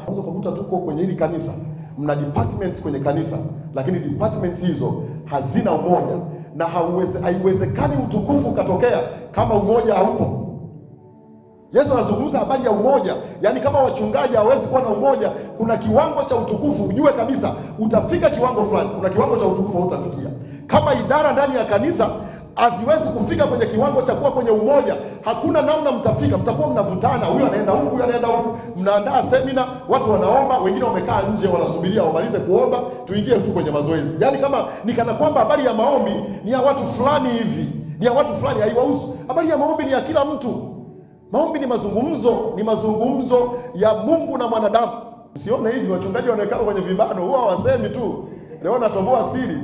Unaweza kukuta tuko kwenye hili kanisa, mna departments kwenye kanisa, lakini departments hizo hazina umoja, na haiwezekani utukufu ukatokea kama umoja haupo. Yesu anazungumza habari ya umoja. Yaani kama wachungaji hawezi kuwa na umoja, kuna kiwango cha utukufu, ujue kabisa utafika kiwango fulani, kuna kiwango cha utukufu hutafikia. Kama idara ndani ya kanisa haziwezi kufika kwenye kiwango cha kuwa kwenye umoja, hakuna namna mtafika, mtakuwa mnavutana, huyu anaenda huku, huyu anaenda huku, mnaandaa semina, watu wanaomba, wengine wamekaa nje wanasubiria wamalize kuomba, tuingie tu kwenye mazoezi. Yaani kama ni kana kwamba habari ya maombi ni ya watu fulani hivi, ni ya watu fulani, haiwahusu. Habari ya maombi ni ya kila mtu. Maombi ni mazungumzo, ni mazungumzo ya Mungu na mwanadamu. Msione hivi wachungaji wanakaa kwenye vibano, huwa wasemi tu. Leo natoboa siri.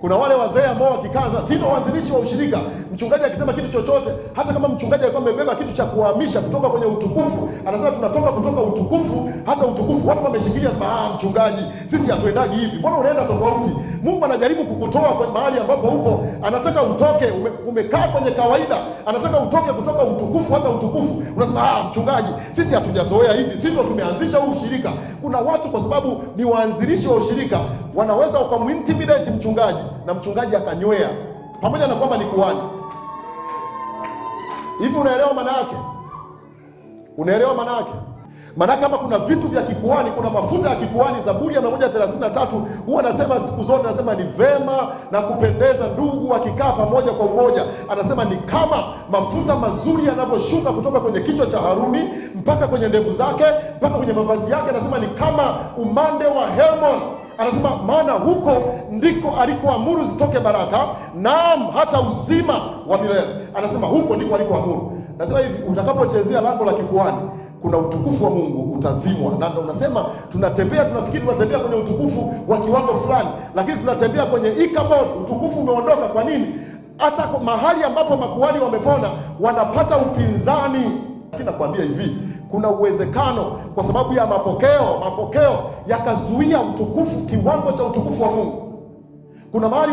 Kuna wale wazee ambao wakikaza, sio waanzilishi wa ushirika. Mchungaji akisema kitu chochote, hata kama mchungaji alikuwa amebeba kitu cha kuhamisha kutoka kwenye utukufu, anasema tunatoka kutoka utukufu hata utukufu. Watu wameshikilia sema, mchungaji, sisi hatuendagi hivi. Mbona unaenda tofauti? Mungu anajaribu kukutoa kwa mahali ambapo upo, anataka utoke, umekaa kwenye kawaida, anataka utoke kutoka utukufu hata utukufu. Unasema, mchungaji, sisi hatujazoea hivi, sisi ndio tumeanzisha huu ushirika. Kuna watu kwa sababu ni waanzilishi wa ushirika, wanaweza wakamintimidate mchungaji na mchungaji akanywea, pamoja na kwamba ni kuhani. Hivi unaelewa maana yake? Unaelewa maana yake? Maana kama kuna vitu vya kikuhani, kuna mafuta ya kikuhani. Zaburi ya 133 huwa anasema siku zote, anasema ni vema na kupendeza ndugu wakikaa pamoja kwa umoja. Anasema ni kama mafuta mazuri yanavyoshuka kutoka kwenye kichwa cha Haruni mpaka kwenye ndevu zake, mpaka kwenye mavazi yake. Anasema ni kama umande wa Hermon. Anasema maana huko ndiko alikoamuru zitoke baraka, naam hata uzima wa milele. Anasema huko ndiko alikoamuru. Nasema hivi, utakapochezea lango la kikuhani, kuna utukufu wa Mungu utazimwa. Na unasema tunatembea, tunafikiri tunatembea kwenye utukufu wa kiwango fulani, lakini tunatembea kwenye Ichabod, utukufu umeondoka. Kwa nini? Hata mahali ambapo makuhani wamepona wanapata upinzani. Lakini nakwambia hivi, kuna uwezekano kwa sababu ya mapokeo yakazuia utukufu, kiwango cha utukufu wa Mungu. Kuna mahali